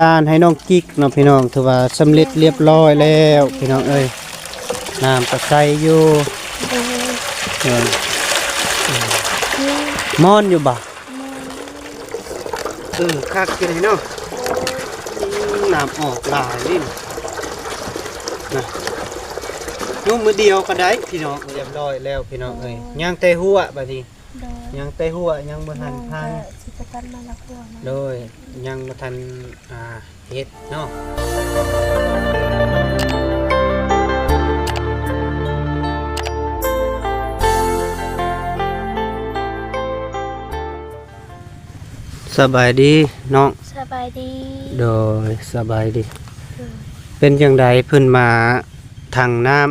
ການໃຫ້ນ້ອງກິກເນາະພີ່ນ້ອງ ຖືວ່າສຳເລັດລຽບຮ້ອຍແລ້ວພີ່ນ້ອງເອີຍ. ນ້ຳກໍໃສຢູ່ ໂດຍ ເອີ ມ່ອນຢູ່ບໍ່? ເອີ ຄັກຢູ່ເດເນາະ ນ້ຳອອກຫຼາຍເດນະ ນຸ່ມມື້ດຽວກໍໄດ້ພີ່ນ້ອງ. ລຽບຮ້ອຍແລ້ວພີ່ນ້ອງເອີຍ ໂດຍ ຍັງແຕ່ຫົວບາດນີ້ ໂດຍ ຍັງແຕ່ຫົວ ຍັງບໍ່ທັນພັງ ໂດຍ ຍັງບໍ່ທັນ ອ່າ ເຮັດເນາະ. ສະບາຍດີນ້ອງ. ສະບາຍດີ. ໂດຍ ສະບາຍດີ. ໂດຍ ເປັນຈັ່ງໃດ ເພິ່ນມາຖັງນ້ຳ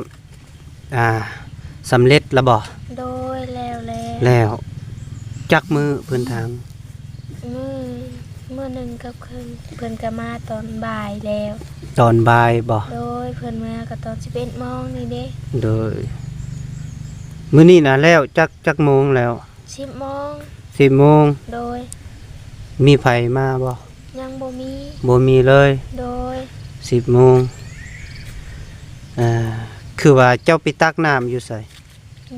ອ່າ ສຳເລັດລະບໍ່? ໂດຍ ແລ້ວແລ້ວ. ແລ້ວ ຈັກມື້ເພິ່ນຖາງ? ມື້ ມື້ໜຶ່ງກັບຄືນ ເພິ່ນກໍມາຕອນບ່າຍແລ້ວ. ຕອນບ່າຍບໍ່? ໂດຍ ເພິ່ນມາກໍຕອນສິບເອັດໂມງນີ້ເດ້. ໂດຍ ມື້ນີ້ນະແລ້ວຈັກ ຈັກໂມງແລ້ວ? ສິບໂມງ. ສິບໂມງ. ໂດຍ ມີໃຜມາບໍ່? ຍັງບໍ່ມີ. ບໍ່ມີເລີຍ. ໂດຍ ສິບໂມງ. ອ່າ ຄືວ່າເຈົ້າໄປຕັກນ້ຳຢູ່ໃສ?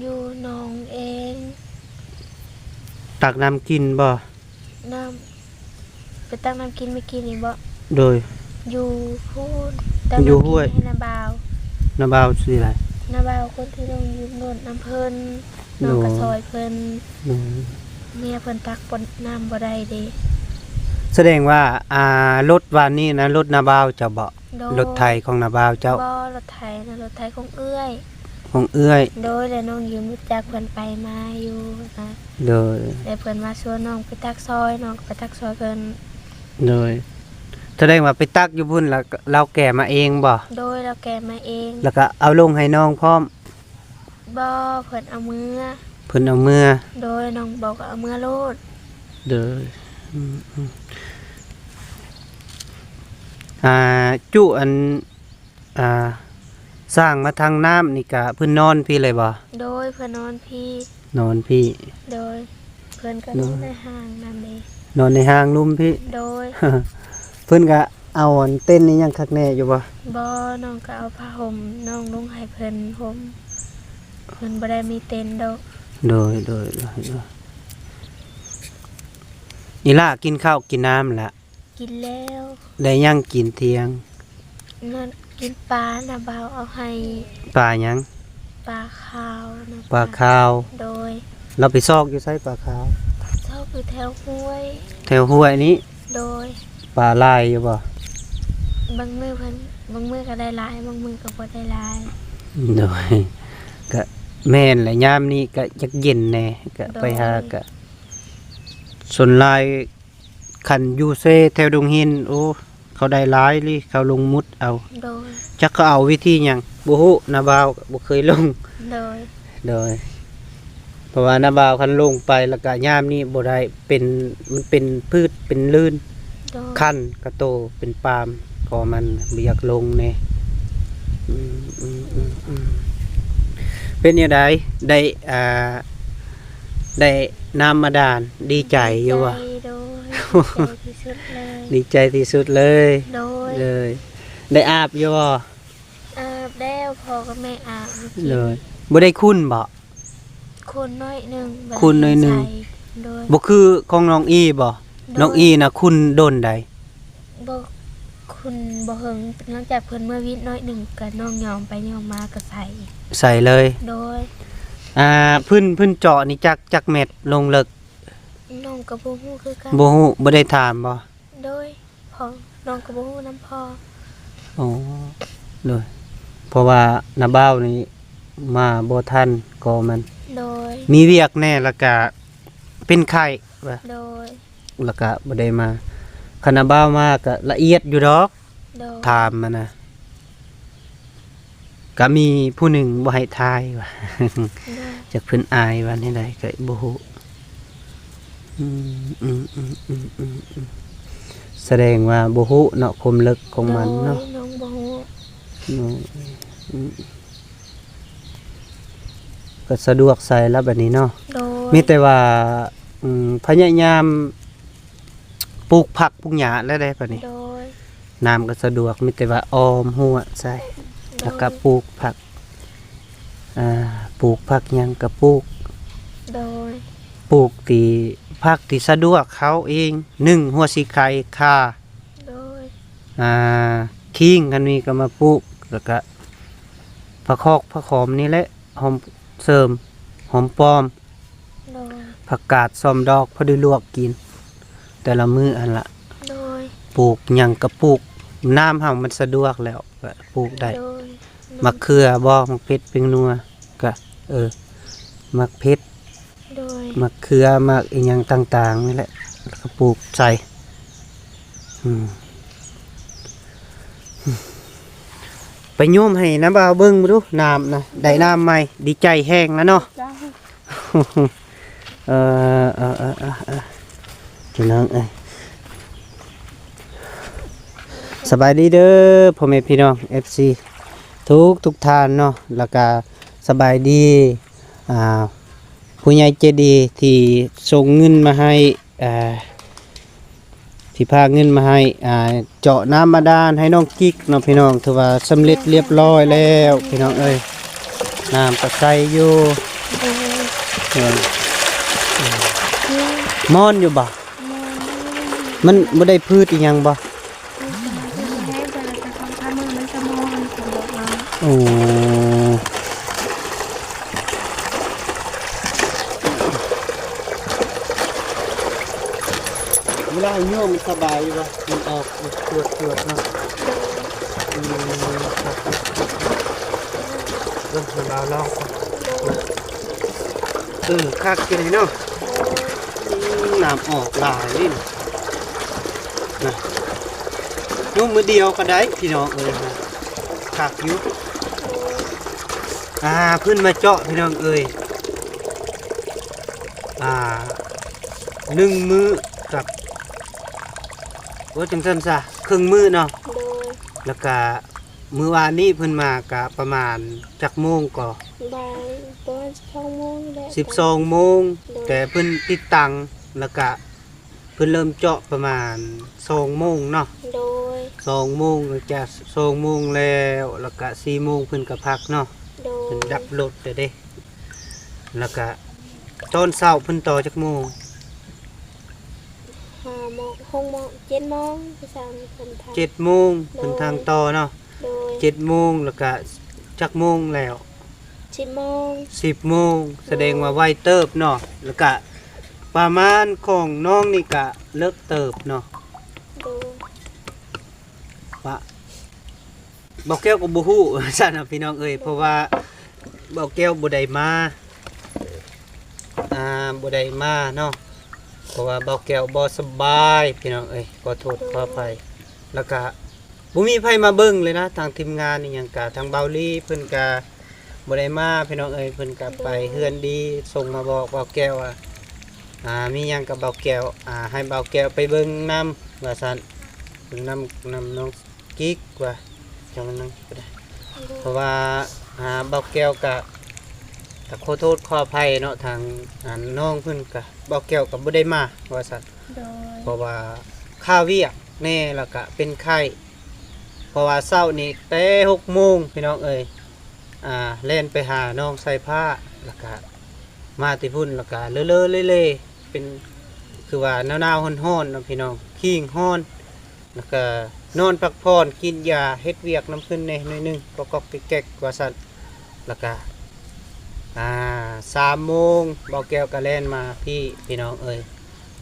ຢູ່ໜອງເອງ. ຕັກນ້ຳກິນບໍ່? ນ້ຳ ໄປຕັກນ້ຳກິນມື້ກີ້ນີ້ບໍ່? ໂດຍ ຢູ່ພຸ້ນ ຕັກນ້ຳກິນໃຫ້ນ້າບ່າວ. ນ້າບ່າວຊື່ໃດ? ນ້າບ່າວຄົນທີ່ນ້ອງຢືມລົດນຳເພິ່ນ ນ້ອງກໍຊ່ອຍເພິ່ນ. ໂດຍ ເມຍເພິ່ນຕັກບໍ່ ນ້ຳບໍ່ໄດ້ເດ້. ສະແດງວ່າ ອ່າ ລົດວານນີ້ນະ ລົດນ້າບ່າວເຈົ້າບໍ່? ໂດຍ ລົດໄຖຂອງນ້າບ່າວເຈົ້າ? ບໍ່ ລົດໄຖນະ ລົດໄຖຂອງເອື້ອຍ. ຂອງເອື້ອຍ. ໂດຍ ແລະນ້ອງຢືມລົດຈັກເພິ່ນໄປມາຢູ່ນະ. ໂດຍ ແລະເພິ່ນມາຊວນນ້ອງໄປຕັກຊອຍ ນ້ອງກໍໄປຕັກຊອຍເພິ່ນ. ໂດຍ ສະແດງວ່າໄປຕັກຢູ່ພຸ້ນ ລະລາວແກ່ມາເອງບໍ່? ໂດຍ ລາວແກ່ມາເອງ. ລະກະເອົາລົງໃຫ້ນ້ອງພ້ອມ? ບໍ່ ເພິ່ນເອົາເມືອ. ເພິ່ນເອົາເມືອ. ໂດຍ ນ້ອງເບົາກໍເອົາເມືອໂລດ. ໂດຍ ອືມ ອືມ ອ່າ ຈຸອັນ ອ່າ ສ້າງມາທາງນ້ຳນີ້ກະເພິ່ນນອນພີ້ເລີຍບໍ່? ໂດຍ ເພິ່ນນອນພີ້. ນອນພີ້. ໂດຍ ເພິ່ນກໍ ໂດຍ ນອນໃນຮ່າງນັ້ນເດ້. ນອນໃນຮ່າງລຸ່ມພີ້. ໂດຍ ເພິ່ນກະເອົາອັນເຕັນອີ່ຫຍັງຄັກແນ່ຢູ່ບໍ່? ບໍ່ ນ້ອງກໍເອົາຜ້າຫົ່ມນ້ອງລົງໃຫ້ເພິ່ນຫົ່ມ ເພິ່ນບໍ່ໄດ້ມີເຕັນດອກ. ໂດຍ ໂດຍ ໂດຍ ໂດຍ ອີ່ຫຼ້າກິນເຂົ້າກິນນ້ຳລະ? ກິນແລ້ວ. ໄດ້ຫຍັງກິນທ່ຽງ? ນັ້ນ ກິນປາ ນ້າບ່າວເອົາໃຫ້. ປາຫຍັງ? ປາຂາວນະ. ປາຂາວ. ໂດຍ ລາວໄປຊອກຢູ່ໃສປາຂາວ? ຊອກຢູ່ແຖວຫ້ວຍ. ແຖວຫ້ວຍນີ້? ໂດຍ ປາຫຼາຍຢູ່ບໍ່? ບາງມື້ເພິ່ນ ບາງມື້ກໍໄດ້ຫຼາຍ ບາງມື້ກໍບໍ່ໄດ້ຫຼາຍ. ໂດຍ ກະແມ່ນແຫຼະ ຍາມນີ້ກະຢາກເຢັນແດ່ ກະ ໂດຍ ໄປຫາກະ ສ່ວນຫຼາຍ ຄັນຢູ່ເຊແຖວດົງຫີນ ໂອ້ ເຂົາໄດ້ຫຼາຍລີ້ ເຂົາລົງມຸດເອົາ. ໂດຍ ຈັກເຂົາເອົາວິທີຫຍັງ ບໍ່ຮູ້ ນ້າບ່າວບໍ່ເຄີຍລົງ. ໂດຍ ໂດຍ ເພາະວ່ານ້າບ່າວຄັນລົງໄປແລ້ວກະຍາມນີ້ບໍ່ໄດ້ ເປັນ ມັນເປັນພືດເປັນລື່ນ. ໂດຍ ຄັນກະໂຕເປັນປາມ ກໍມັນບໍ່ຢາກລົງແນ່. ອືມ ອືມ ອືມ ອືມ ເປັນແນວໃດ ໄດ້ ອ່າ ໄດ້ນ້ຳບາດານ ດີໃຈຢູ່ບໍ່? ດີໃຈ ໂດຍ ດີໃຈທີ່ສຸດເລີຍ. ດີໃຈທີ່ສຸດເລີຍ. ໂດຍ ໂດຍ ໄດ້ອາບຢູ່ບໍ່? ອາບແລ້ວ ພໍ່ກັບແມ່ອາບ. ໂດຍ ບໍ່ໄດ້ຂຸ່ນບໍ່? ຂຸ່ນໜ້ອຍໜຶ່ງ. ຂຸ່ນໜ້ອຍໜຶ່ງ. ໂດຍ ບໍ່ຄືຂອງນ້ອງອີ່ບໍ່? ໂດຍ ນ້ອງອີ່ນະຂຸ່ນດົນໃດ? ບໍ່ ຂຸ່ນບໍ່ເຫິງ ຫຼັງຈາກເພິ່ນເມືອຫວີດໜ້ອຍໜຶ່ງ ກະນ້ອງຍ່ອງໄປຍ່ອງມາກະໃສ. ໃສເລີຍ. ໂດຍ ອ່າ ພື້ນ ພື້ນເຈາະນີ້ຈັກ ຈັກແມັດ ລົງເລິກ? ນ້ອງກໍບໍ່ຮູ້ຄືກັນ. ບໍ່ຮູ້ ບໍ່ໄດ້ຖາມບໍ່? ໂດຍ ພໍ່ ນ້ອງກໍບໍ່ຮູ້ນຳພໍ່. ອໍ ໂດຍ ເພາະວ່ານ້າບ່າວນີ້ມາບໍ່ທັນກໍມັນ. ໂດຍ ມີວຽກແດ່ ແລ້ວກະເປັນໄຂ້ວ່າ. ໂດຍ ແລ້ວກະບໍ່ໄດ້ມາ. ຄັນນ້າບ່າວມາກະລະອຽດຢູ່ດອກ. ໂດຍ ຖາມຫັ້ນນະ ກະມີຜູ້ໜຶ່ງບໍ່ໃຫ້ຖ່າຍວ່າ. ໂດຍ ຈັກເພິ່ນອາຍວ່າແນວໃດກະບໍ່ຮູ້. ອືມ ອືມ ສະແດງວ່າບໍ່ຮູ້ເນາະ ຄວາມເລິກຂອງມັນເນາະ. ໂດຍ ນ້ອງບໍ່ຮູ້. ໂດຍ ອືມ ກໍສະດວກໃສລະບາດນີ້ເນາະ. ໂດຍ ມີແຕ່ວ່າ ອືມ ພະຍາຍາມປູກຜັກປູກຫຍ້າແລ້ວເດ້ບາດນີ້. ໂດຍ ນ້ຳກໍສະດວກ ມີແຕ່ວ່າອ້ອມຮົ້ວໃສ່ ແລ້ວກໍປູກຜັກ ອ່າ ປູກຜັກຫຍັງກໍປູກ ໂດຍ ປູກທີ່ ຜັກທີ່ສະດວກເຮົາເອງ ໜຶ້ງຫົວສີໄຄ ຂ່າ ໂດຍ ອ່າ ຂີງ ຄັນມີກໍມາປູກ ແລ້ວກະຜັກຄອກຜັກຫອມນີ້ແຫຼະ ຫອມເສີມ ຫອມປ້ອມ ໂດຍ ຜັກກາດຊອມດອກ ພໍໄດ້ລວກກິນແຕ່ລະມື້ຫັ້ນລະ ໂດຍ ປູກຫຍັງກໍປູກ ນ້ຳເຮົາມັນສະດວກແລ້ວ ກໍປູກໄດ້ ໂດຍ ໝາກເຂືອບໍ ໝາກເຜັດ ແປ້ງນົວ ກະ ເອີ ໝາກເຜັດ ໂດຍ ໝາກເຂືອ ໝາກອີ່ຫຍັງຕ່າງໆນີ້ແຫຼະ ແລ້ວກໍປູກໃສ່ ອືມ ໄປໂຍມໃຫ້ນ້າບ່າວເບິ່ງດູ ນ້ຳນະ ໄດ້ນ້ຳໃໝ່ ດີໃຈແຮງແລ້ວເນາະ ເອີ ເອີ ເອີ ເອີ ພີ່ນ້ອງເອີຍ ສະບາຍດີເດີ ພໍ່ແມ່ພີ່ນ້ອງ ເອັຟຊີ ທຸກໆທ່ານເນາະ ແລ້ວກະສະບາຍດີ ອ່າ ຜູ້ໃຫຍ່ໃຈດີທີ່ສົ່ງເງິນມາໃຫ້ ອ່າ ທີ່ພາເງິນມາໃຫ້ ອ່າ ເຈາະນ້ຳບາດານໃຫ້ນ້ອງກິກເນາະ ພີ່ນ້ອງ ຖືວ່າສຳເລັດລຽບຮ້ອຍແລ້ວ ພີ່ນ້ອງເອີຍ ນ້ຳກໍໃສຢູ່ ໂດຍ ເອີ ມ່ອນຢູ່ບໍ່? ມັນບໍ່ໄດ້ພືດອີ່ຫຍັງບໍ່? ໂອ້ ເວລາໃຫ້ໂຍມມັນສະບາຍຢູ່ບໍ່? ມັນອອກຈວດໆເນາະ ອືມ ຄັກ ເບິ່ງໃຫ້ບ່າວລອງ ເອີ ຄັກຢູ່ເດເນາະ ອືມ ນ້ຳອອກຫຼາຍເດ ນະ ຍົກມືດຽວກໍໄດ້ພີ່ນ້ອງເອີຍ ຄັກຢູ່ ອ່າ ເພິ່ນມາເຈາະພີ່ນ້ອງເອີຍ ອ່າ ໜຶ່ງມື້ກັບ ໂອ້ ຈັ່ງຊັ້ນຊະ ເຄິ່ງມື້ເນາະ ໂດຍ ແລ້ວກະມື້ວານນີ້ເພິ່ນມາກະປະມານຈັກໂມງກໍ? ບ່າຍ ປະມານສິບສອງໂມງນີ້ແຫຼະ ສິບສອງໂມງ ໂດຍ ແຕ່ເພິ່ນຕິດຕັ້ງ ແລ້ວກະ ເພິ່ນເລີ່ມເຈາະປະມານສອງໂມງເນາະ ໂດຍ ສອງໂມງ ຫຼັງຈາກສອງໂມງແລ້ວ ແລ້ວກະສີ່ໂມງເພິ່ນກະພັກເນາະ ໂດຍ ເພິ່ນດັບລົດແລ້ວເດ້ ແລ້ວກະຕອນເຊົ້າເພິ່ນຕໍ່ຈັກໂມງ? ຫ້າໂມງ ຫົກໂມງ ເຈັດໂມງ ເຈັດໂມງ ໂດຍ ເພິ່ນທາງຕໍ່ເນາະ ໂດຍ ເຈັດໂມງ ແລ້ວກະຈັກໂມງແລ້ວ? ສິບໂມງ ສິບໂມງ ໂດຍ ສະແດງວ່າໄວເຕີບເນາະ ແລ້ວກະປະມານຂອງນ້ອງນີ້ກະເລິກເຕີບເນາະ ໂດຍ ວ່າ ບ່າວແກ້ວກໍບໍ່ຮູ້ວ່າຊັ້ນນະພີ່ນ້ອງເອີຍ ເພາະວ່າບ່າວແກ້ວບໍ່ໄດ້ມາ ອ່າ ບໍ່ໄດ້ມາເນາະ ເພາະວ່າບ່າວແກ້ວບໍ່ສະບາຍພີ່ນ້ອງເອີຍ ຂໍໂທດ ໂດຍ ຂໍອະໄພ ແລ້ວກະ ບໍ່ມີໃຜມາເບິ່ງເລີຍນະ ທາງທີມງານອີ່ຫຍັງກະ ທາງເບົາລີເພິ່ນກະບໍ່ໄດ້ມາພີ່ນ້ອງເອີຍ ເພິ່ນກະໄປເຮືອນດີ ສົ່ງມາບອກບ່າວແກ້ວວ່າ ອ່າ ມີຫຍັງກັບບ່າວແກ້ວ ອ່າ ໃຫ້ບ່າວແກ້ວໄປເບິ່ງນຳວ່າຊັ້ນ ເບິ່ງນຳ ນຳນ້ອງກິກວ່າ ຈັ່ງນັ້ນກໍໄດ້ ເພາະວ່າ ອ່າ ບ່າວແກ້ວກະ ກະຂໍໂທດຂໍອະໄພເນາະ ທາງ ອັນ ນ້ອງເພິ່ນກະ ບ່າວແກ້ວກະບໍ່ໄດ້ມາວ່າຊັ້ນ ໂດຍ ເພາະວ່າຄາວຽກແດ່ ແລ້ວກະເປັນໄຂ້ ເພາະວ່າເຊົ້ານີ້ແຕ່ຫົກໂມງພີ່ນ້ອງເອີຍ ອ່າ ແລ່ນໄປຫານ້ອງສາຍຟ້າ ແລ້ວກະມາແຕ່ພຸ້ນ ແລ້ວກະເລີໆເລໆ ເປັນ ຄືວ່າໜາວໆຮ້ອນໆເນາະພີ່ນ້ອງ ຄີງຮ້ອນ ແລ້ວກະນອນພັກຜ່ອນ ກິນຢາ ເຮັດວຽກນຳເພິ່ນແດ່ໜ້ອຍໜຶ່ງ ກໍກອກແກກວ່າຊັ້ນ ແລ້ວກະ ອ່າ ສາມໂມງ ບ່າວແກ້ວກໍແລ່ນມາພີ້ພີ່ນ້ອງເອີຍ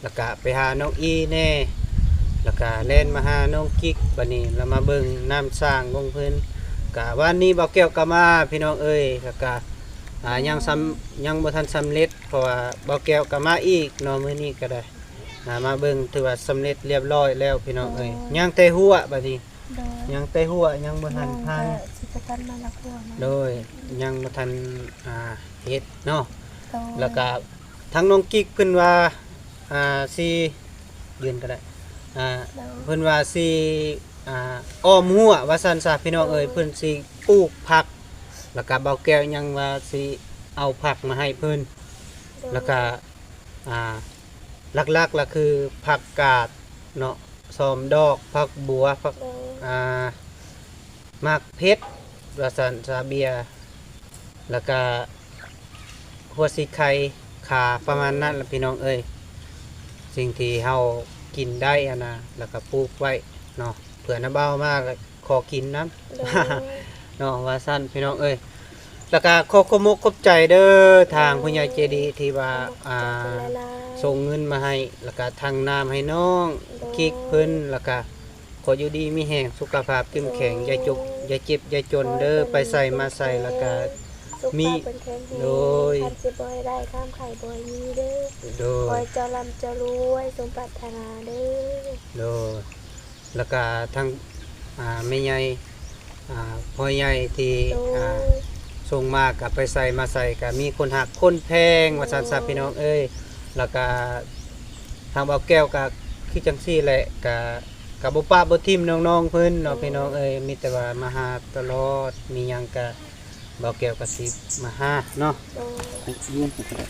ແລ້ວກະໄປຫານ້ອງອີແດ່ ແລ້ວກະແລ່ນມາຫານ້ອງກິກ ບາດນີ້ລະມາເບິ່ງນ້ຳສ້າງຂອງເພິ່ນ ກະວານນີ້ບ່າວແກ້ວກໍມາພີ່ນ້ອງເອີຍ ແລ້ວກະ ອ່າ ຍັງສຳ ຍັງບໍ່ທັນສຳເລັດ ເພາະວ່າບ່າວແກ້ວກໍມາອີກເນາະ ມື້ນີ້ກໍໄດ້ ອ່າ ມາເບິ່ງ ຖືວ່າສຳເລັດລຽບຮ້ອຍແລ້ວພີ່ນ້ອງເອີຍ ໂດຍ ຍັງແຕ່ຮົ້ວບາດນີ້ ໂດຍ ຍັງແຕ່ຮົ້ວ ຍັງບໍ່ທັນພັງ ຍັງກໍຊິບໍ່ທັນມາລັກຮົ້ວເນາະ ໂດຍ ຍັງບໍ່ທັນ ອ່າ ເຮັດເນາະ ໂດຍ ແລ້ວກະທາງນ້ອງກິກເພິ່ນວ່າ ອ່າ ຊິ ຢືນກໍໄດ້ ອ່າ ໂດຍ ເພິ່ນວ່າຊິ ອ່າ ອ້ອມຮົ້ວວ່າຊັ້ນຊະພີ່ນ້ອງເອີຍ ໂດຍ ເພິ່ນຊິປູກຜັກ ແລ້ວກະບ່າວແກ້ວຍັງວ່າຊິເອົາຜັກມາໃຫ້ເພິ່ນ ໂດຍ ແລ້ວກະ ອ່າ ຫຼັກໆລະຄືຜັກກາດເນາະ ຊອມດອກ ຜັກບົວ ຜັກ ໂດຍ ອ່າ ໝາກເຜັດ ວ່າຊັ້ນ ຊາເບຍ ແລ້ວກະຫົວສີໄຄ ຂ່າ ປະມານນັ້ນລະພີ່ນ້ອງເອີຍ. ສິ່ງທີ່ເຮົາກິນໄດ້ຫັ້ນນະ ແລ້ວກະປູກໄວ້ເນາະ ເພື່ອນ້າບ່າວມາກະຂໍກິນນຳ ໂດຍ ເນາະ ວ່າຊັ້ນພີ່ນ້ອງເອີຍ. ແລ້ວກະຂໍຂອບມົກຂອບໃຈເດີ ທາງຜູ້ໃຫຍ່ໃຈດີທີ່ວ່າ ອ່າ ສົ່ງເງິນມາໃຫ້ ແລ້ວກະທັງນ້ຳໃຫ້ນ້ອງ ໂດຍ ກິກເພິ່ນ ແລ້ວກະຂໍຢູ່ດີມີແຮງ ສຸຂະພາບເຂັ້ມແຂງ ໂດຍ ຢ່າຈົກ ຢ່າເຈັບ ຢ່າຈົນເດີ ໂດຍ ໄປໃສມາໃສ ແລ້ວກະມີ ສຸຂະພາບເພິ່ນແຂງແຮງ ໂດຍ ຄວາມເຈັບບໍ່ໃຫ້ໄດ້ ຄວາມໄຂ້ບໍ່ໃຫ້ມີເດີ ໂດຍ ຂໍໃຫ້ເຈົ້າລ່ຳເຈົ້າລວຍ ສົມປາດຖະໜາເດີ ໂດຍ. ແລ້ວກະທັງ ອ່າ ແມ່ໃຫຍ່ ອ່າ ພໍ່ໃຫຍ່ທີ່ ໂດຍ ອ່າ ສົ່ງມາ ກະໄປໃສມາໃສກະມີຄົນຮັກຄົນແພງ ໂດຍ ວ່າຊັ້ນຊະພີ່ນ້ອງເອີຍ. ແລ້ວກະທາງບ່າວແກ້ວກະຄືຈັ່ງຊີ້ແຫຼະ ກະ ກະບໍ່ປະບໍ່ຖິ້ມນ້ອງໆເພິ່ນເນາະ ໂດຍ ພີ່ນ້ອງເອີຍ ມີແຕ່ວ່າມາຫາຕະຫຼອດ ມີຫຍັງກະບ່າວແກ້ວກະຊິມາຫາເນາະ ໂດຍ ຢືນໄປກະໄດ້.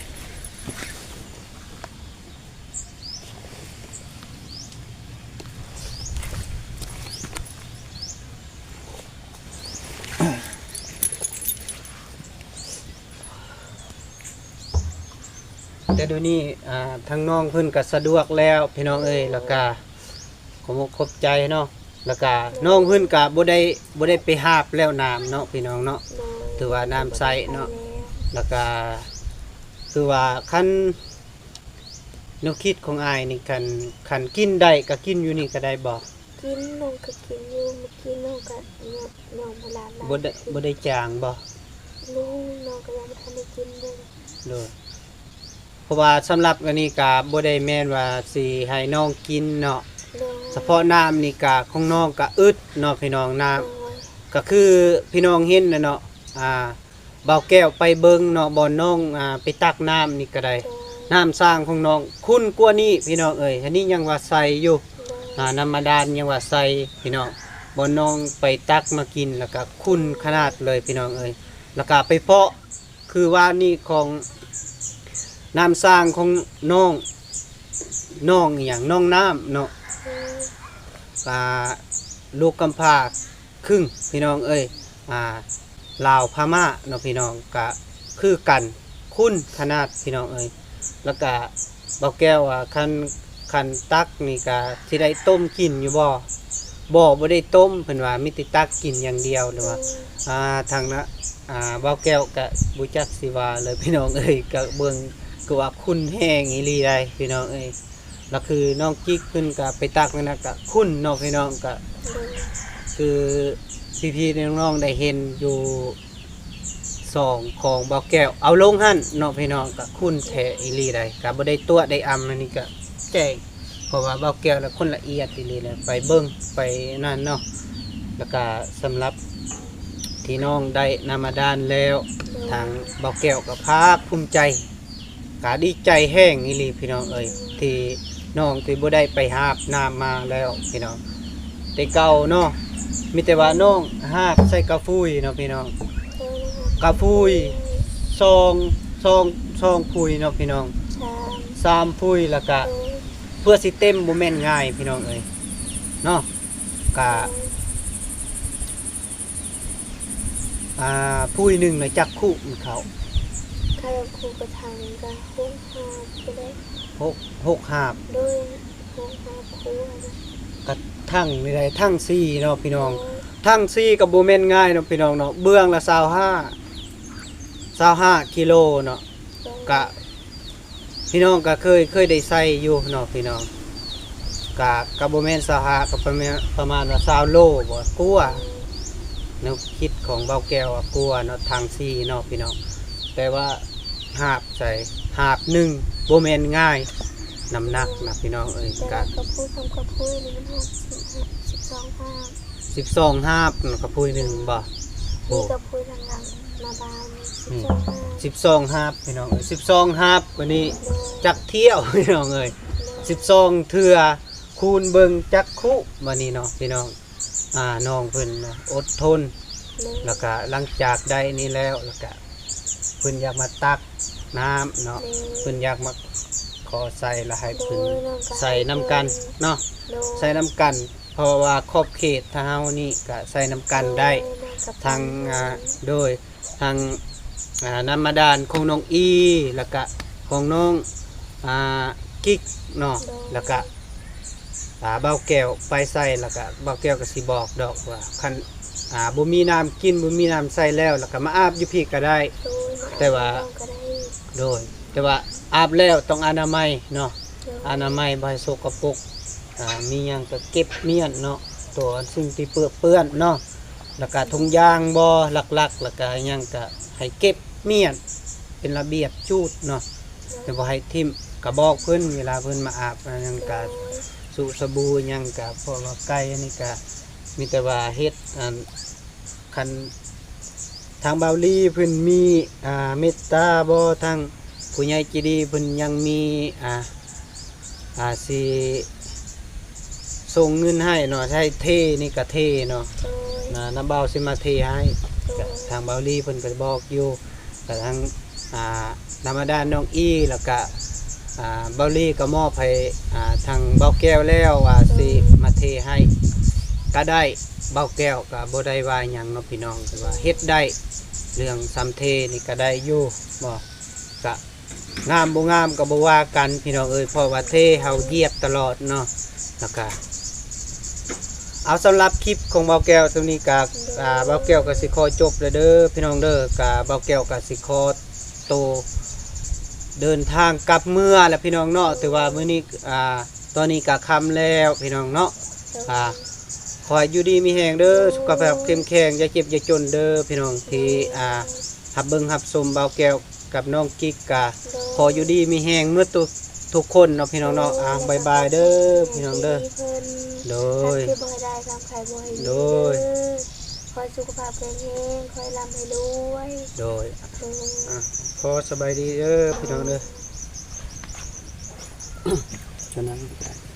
ແຕ່ດຽວນີ້ ອ່າ ທາງນ້ອງເພິ່ນກະສະດວກແລ້ວພີ່ນ້ອງເອີຍ ແລ້ວກະຂອບອົກຂອບໃຈເນາະ ແລ້ວກະນ້ອງເພິ່ນກະບໍ່ໄດ້ ບໍ່ໄດ້ໄປຫາບແລ້ວນ້ຳເນາະ ພີ່ນ້ອງເນາະ ຖືວ່ານ້ຳໃສເນາະ ແລ້ວກະຄືວ່າຄັນ ແນວຄິດຂອງອ້າຍນີ້ ຄັນ ຄັນກິນໄດ້ກະກິນຢູ່ນີ້ກະໄດ້ບໍ່? ກິນ ນ້ອງກະກິນຢູ່ ມື້ກີ້ນ້ອງກະຍອມ ຍອມໃຫ້ຫຼານ ບໍ່ໄດ້ ກິນ ບໍ່ໄດ້ຈາງບໍ່? ບໍ່ ນ້ອງກະຍັງບໍ່ທັນໄດ້ກິນເລີຍ ໂດຍ ເພາະວ່າສຳລັບອັນນີ້ກະບໍ່ໄດ້ແມ່ນວ່າຊິໃຫ້ນ້ອງກິນເນາະ ໂດຍ ສະເພາະນ້ຳນີ້ກະຂອງນ້ອງກະອຶດເນາະ ພີ່ນ້ອງ ນ້ຳ ໂດຍ ກະຄືພີ່ນ້ອງເຫັນນະເນາະ ອ່າ ບ່າວແກ້ວໄປເບິ່ງເນາະ ບ່ອນນ້ອງ ອ່າ ໄປຕັກນ້ຳນີ້ກະໄດ້ ໂດຍ ນ້ຳສ້າງຂອງນ້ອງຂຸ່ນກວ່ານີ້ພີ່ນ້ອງເອີຍ ອັນນີ້ຍັງວ່າໃສຢູ່ ໂດຍ ອ່າ ນ້ຳບາດານຍັງວ່າໃສພີ່ນ້ອງ ບ່ອນນ້ອງໄປຕັກມາກິນ ແລ້ວກະຂຸ່ນຂະໜາດເລີຍພີ່ນ້ອງເອີຍ ແລ້ວກະໄປເພາະຄືວ່ານີ້ຂອງນ້ຳສ້າງຂອງນ້ອງ ນ້ອງອີ່ຫຍັງ ນ້ອງນ້ຳເນາະ ໂດຍ ອ່າ ລູກກຳພ້າ ຄຶ່ງພີ່ນ້ອງເອີຍ ອ່າ ລາວພະມ້າເນາະ ພີ່ນ້ອງ ກະຄືກັນ ຂຸ່ນຂະໜາດພີ່ນ້ອງເອີຍ ແລ້ວກະບ່າວແກ້ວວ່າ ຄັນ ຄັນຕັກນີ້ກະຊິໄດ້ຕົ້ມກິນຢູ່ບໍ່? ບໍ່ ບໍ່ໄດ້ຕົ້ມ ເພິ່ນວ່າມີແຕ່ຕັກກິນຢ່າງດຽວ ຫຼືວ່າ ອືມ ອ່າ ທາງນະ ອ່າ ບ່າວແກ້ວກະບໍ່ຈັກຊິວ່າເລີຍພີ່ນ້ອງເອີຍ ກະເບິ່ງຄືວ່າຂຸ່ນແຮງອີ່ຫຼີໃດ໋ພີ່ນ້ອງເອີຍ. ລະຄືນ້ອງກິກເພິ່ນກະໄປຕັກນັ້ນນະ ກະຂຸ່ນເນາະພີ່ນ້ອງ ກະ ໂດຍ ຄືພີ່ໆນ້ອງໆໄດ້ເຫັນຢູ່ຊ່ອງຂອງບ່າວແກ້ວເອົາລົງຫັ້ນເນາະພີ່ນ້ອງ ກະຂຸ່ນແທ້ອີ່ຫຼີໃດ໋ ກະບໍ່ໄດ້ຕົວະໄດ້ອຳ ອັນນີ້ກະແຈ້ງ ເພາະວ່າບ່າວແກ້ວລະຄົນລະອຽດອີ່ຫຼີແຫຼະ ໄປເບິ່ງໄປນັ້ນເນາະ. ລະກະສຳລັບທີ່ນ້ອງໄດ້ນ້ຳບາດານແລ້ວ ໂດຍ ທາງບ່າວແກ້ວກະພາກພູມໃຈ ກະດີໃຈແຮງອີ່ຫຼີພີ່ນ້ອງເອີຍ ທີ່ນ້ອງທີ່ບໍ່ໄດ້ໄປຫາບນ້ຳມາແລ້ວພີ່ນ້ອງ ແຕ່ເກົ່າເນາະ ມີແຕ່ວ່ານ້ອງຫາບໃສ່ກະຟຸຍເນາະພີ່ນ້ອງ ກະຟຸຍສອງ ສອງ ສອງຟຸຍເນາະພີ່ນ້ອງ ສາມ ສາມຟຸຍ ລະກະ ໂດຍ ເພື່ອຊິເຕັມບໍ່ແມ່ນງ່າຍພີ່ນ້ອງເອີຍເນາະ ກະ ໂດຍ ອ່າ ຟຸຍໜຶ່ງນະຈັກຄຸມັນເຂົ້າ? ຄັນຄູ່ກະຖັງກະຫົກຫາບພຸ້ນແຫຼະ ຫົກ ຫົກຫາບ ໂດຍ ຫົກຫາບຄູ່ຫັ້ນນະ ກະຖັງນີ້ໄດ້ຖັງສີ່ເນາະພີ່ນ້ອງ ໂດຍ ຖັງສີ່ກະບໍ່ແມ່ນງ່າຍເນາະພີ່ນ້ອງເນາະ ເບື້ອງລະຊາວຫ້າ ຊາວຫ້າກິໂລເນາະ ໂດຍ ກະ ພີ່ນ້ອງກະເຄີຍ ເຄີຍໄດ້ໃຊ້ຢູ່ເນາະພີ່ນ້ອງ ກະ ກະບໍ່ແມ່ນຊາວຫ້າ ກະປະມານ ປະມານວ່າຊາວໂລບໍ ກວ່າ ແນວຄິດຂອງບ່າວແກ້ວວ່າກວ່າເນາະ ຖັງສີ່ເນາະພີ່ນ້ອງ ແຕ່ວ່າຫາບໃສ່ ຫາບໜຶ່ງບໍ່ແມ່ນງ່າຍ ນ້ຳໜັກນະພີ່ນ້ອງເອີຍ ແຕ່ວ່າກະ ກະພຸ້ຍ ຄຳກະພຸ້ຍນີ້ມັນຫົກສິບ ສິບສອງຫາບ ສິບສອງຫາບເນາະ ກະພຸ້ຍໜຶ່ງບໍ ມີ ໂອ້ ກະພຸ້ຍຫຼັງໆ ມາບານ ອືມ ສິບສອງຫາບ ສິບສອງຫາບພີ່ນ້ອງເອີຍ ສິບສອງຫາບ ບາດນີ້ ໂດຍ ຈັກຖ້ຽວພີ່ນ້ອງເອີຍ ໂດຍ ສິບສອງເທື່ອ ຄູນເບິ່ງຈັກຄຸບາດນີ້ເນາະພີ່ນ້ອງ ອ່າ ນ້ອງເພິ່ນເນາະ ອົດທົນ ໂດຍ ລະກະຫຼັງຈາກໄດ້ນີ້ແລ້ວ ລະກະເພິ່ນຢາກມາຕັກນ້ຳເນາະ ໂດຍ ເພິ່ນຢາກມາຂໍໃສ່ ລະໃຫ້ເພິ່ນ ໂດຍ ໃສ່ນຳກັນເນາະ ໂດຍ ໃສ່ນຳກັນ ເພາະວ່າຂອບເຂດທາງເຮົານີ້ກະໃຊ້ນຳກັນໄດ້ ໂດຍ ແມ່ນກັບ ທັງ ອ່າ ໂດຍ ທັງ ອ່າ ນ້ຳບາດານຂອງນ້ອງອີ ແລ້ວກະຂອງນ້ອງ ອ່າ ກິກເນາະ ໂດຍ ແລ້ວກະ ອ່າ ບ່າວແກ້ວໄປໃສ່ ແລ້ວກະບ່າວແກ້ວກໍຊິບອກດອກວ່າ ຄັນ ອ່າ ບໍ່ມີນ້ຳກິນ ບໍ່ມີນ້ຳໃຊ້ແລ້ວ ແລ້ວກໍມາອາບຢູ່ພີ້ກໍໄດ້ ໂດຍ ແຕ່ວ່າ ມາອາບຢູ່ພີ້ກໍໄດ້ ໂດຍ ແຕ່ວ່າອາບແລ້ວຕ້ອງອະນາໄມເນາະ ໂດຍ ອະນາໄມ ບໍ່ໃຫ້ສົກກະປົກ ອ່າ ມີຫຍັງກໍເກັບມ້ຽນເນາະ ໂຕສິ່ງທີ່ເປິເປື້ອນເນາະ ແລ້ວກະຖົງຢາງບໍ່ ຫຼັກໆ ແລ້ວກະຫຍັງກະໃຫ້ເກັບມ້ຽນ ເປັນລະບຽບຈູດເນາະ ແຕ່ບໍ່ໃຫ້ຖິ້ມ ກະບອກເພິ່ນ ເວລາເພິ່ນມາອາບ ອາ ຫຍັງກະ ໂດຍ ສະບູຫຍັງກະ ເພາະວ່າໄກ່ອັນນີ້ກະ ມີແຕ່ວ່າເຮັດ ອັນ ຄັນທາງບ່າວລີເພິ່ນມີ ອ່າ ເມດຕາບໍ່ ທາງຜູ້ໃຫຍ່ໃຈດີເພິ່ນຍັງມີ ອ່າ ອ່າ ຊິສົ່ງເງິນໃຫ້ເນາະ ໃຫ້ເທນີ້ກະເທເນາະ ໂດຍ ນະ ນ້າບ່າວຊິມາເທໃຫ້ ໂດຍ ກະທາງບ່າວລີເພິ່ນກະບອກຢູ່ ກະທາງ ອ່າ ທຳມະດານ້ອງອີ ແລ້ວກະ ອ່າ ບ່າວລີກໍມອບໃຫ້ ອ່າ ທາງບ່າວແກ້ວແລ້ວວ່າ ໂດຍ ຊິມາເທໃຫ້ກໍໄດ້ ບ່າວແກ້ວກໍບໍ່ໄດ້ວ່າຫຍັງເນາະພີ່ນ້ອງ ແຕ່ວ່າເຮັດໄດ້ ເລື່ອງສຳເທນີ້ກໍໄດ້ຢູ່ເນາະ ກະງາມບໍ່ງາມກໍບໍ່ວ່າກັນພີ່ນ້ອງເອີຍ ເພາະວ່າເທເຮົາຢຽບຕະຫຼອດເນາະ ແລ້ວກະ ເອົາ ສຳລັບຄລິບຂອງບ່າວແກ້ວຊ່ວງນີ້ກະ ໂດຍ ອ່າ ບ່າວແກ້ວກໍຊິຂໍຈົບແລ້ວເດີພີ່ນ້ອງເດີ ກະບ່າວແກ້ວກໍຊິຂໍໂຕເດີນທາງກັບເມືອແລ້ວພີ່ນ້ອງເນາະ ໂດຍ ຖືວ່າມື້ນີ້ ອ່າ ຕອນນີ້ກະຄ່ຳແລ້ວພີ່ນ້ອງເນາະ ໂດຍ ອ່າ ຂໍໃຫ້ຢູ່ດີມີແຮງເດີ ໂດຍ ສຸຂະພາບເຂັ້ມແຂງ ຢ່າເຈັບຢ່າຈົນເດີພີ່ນ້ອງ ໂດຍ ທີ່ ອ່າ ຮັບເບິ່ງຮັບຊົມບ່າວແກ້ວ ກັບນ້ອງກິກກະ ໂດຍ ຂໍຢູ່ດີມີແຮງໝົດທຸກ ທຸກຄົນເນາະພີ່ນ້ອງເນາະ ໂດຍ ອ່າ ບາຍບາຍເດີພີ່ນ້ອງເດີ ໂດຍ ທັງເຈັບບໍ່ໃຫ້ໄດ້ ທັງໄຂ້ບໍ່ໃຫ້ມີ ໂດຍ ເດີ ຂໍໃຫ້ສຸຂະພາບແຂງແຮງ ຂໍໃຫ້ລ່ຳໃຫ້ລວຍ ໂດຍ ໂດຍ ອ່າ ຂໍສະບາຍດີເດີພີ່ນ້ອງເດີ ໂດຍ ເທົ່ານັ້ນ.